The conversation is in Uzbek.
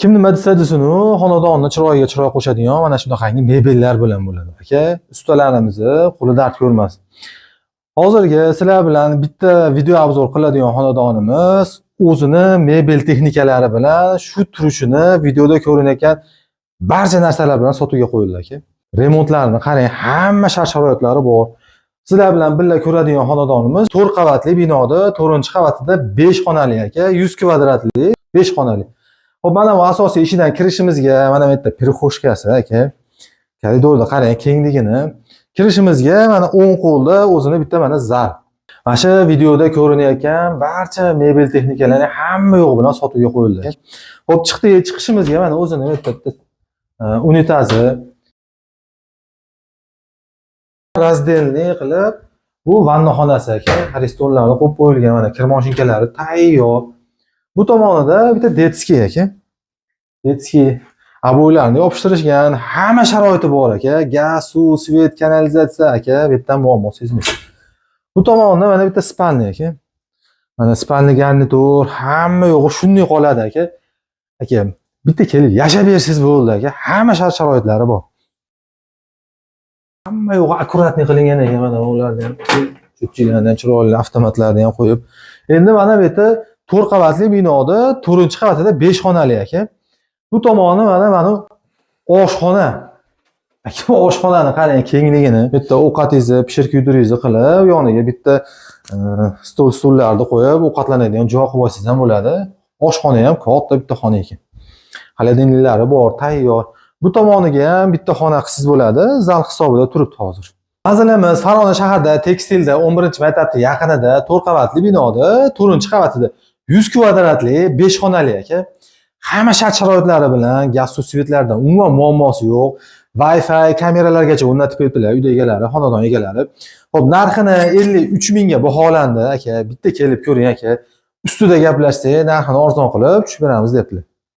Kim nima desa desinu, xonadonni chiroyiga chiroy qo'shadigan mana shunaqangi mebellar bilan bo'ladi. Aka, ustalarimizni qo'li dard ko'rmasin. Hozirgi sizlar bilan bitta video обзор qiladigan xonadonimiz o'zini mebel texnikalari bilan shu turishini videoda ko'rinayotgan barcha narsalar bilan sotuvga qo'yildi aka. Remontlarini qarang, hamma shart-sharoitlari bor. Sizlar bilan birga ko'radigan xonadonimiz 4 qavatli binoda, 4-qavatida 5 xonali aka, 100 kvadratli 5 xonali. Xo'p, mana bu asosiy eshigidan kirishimizga mana bu yerda прихожка si aka. Koridorda qarang kengligini. Kirishimizga mana o'ng qo'lda o'zini bitta mana zal. Mana shu videoda ko'rinayotgan barcha mebel texnikalari hamma yo'g'i bilan sotuvga qo'yildi. Xo'p, chiqdik, chiqishimizga mana o'zini bu yerda bitta unitazi раздельный qilib bu vanna xonasi aka, aristonlarni qo'yib qo'yilgan, mana kir mashinkalari tayyor. Bu tomonida bitta детский aka. Детский обой larni yopishtirishgan, hamma sharoiti bor aka. Gaz, suv, свет, kanalizatsiya aka, bu yerdan muammo sezmaysiz. Bu tomonda mana bitta спальня aka. Mana спальня garnitur, hamma yo'g'i shunday qoladi aka. Aka, bitta kelib yashab bersangiz bo'ldi aka. Hamma shart sharoitlari bor. Hamma yo'g'i аккуратный qilingan ekan, mana ularni ham счётчик lardan chiroyli avtomatlarni ham qo'yib. Endi mana bu yerda 4 qavatli binoda 4-qavatida 5 xonali aka. Bu tomoni mana oshxona. Aka, oshxonani qarang kengligini. Bitta ovqatingizni pishir kuydiringizni qilib, yoniga bitta stol stullarni qo'yib, ovqatlanadigan joy qilib olsangiz ham bo'ladi. Oshxona ham katta bitta xona ekan. Холодильник lari bor, tayyor. Bu tomoniga ham bitta xona qilsangiz bo'ladi, zal hisobida turibdi hozir. Manzilimiz Farg'ona shahrida, Tekstilda 11-maktabning yaqinida, 4 qavatli binoda, 4-qavatida 100 kvadratli 5 xonali aka. Hamma shart sharoitlari bilan, gaz, suv, свет lardan umuman muammosi yo'q. Wi-Fi kameralargacha o'rnatib qo'yibdilar uyda egalari, xonadon egalari. Xo'p, narxini 53 mingga baholandi aka. Bitta kelib ko'ring aka. Ustida gaplashsak, narxini arzon qilib tushib beramiz deyaptilar.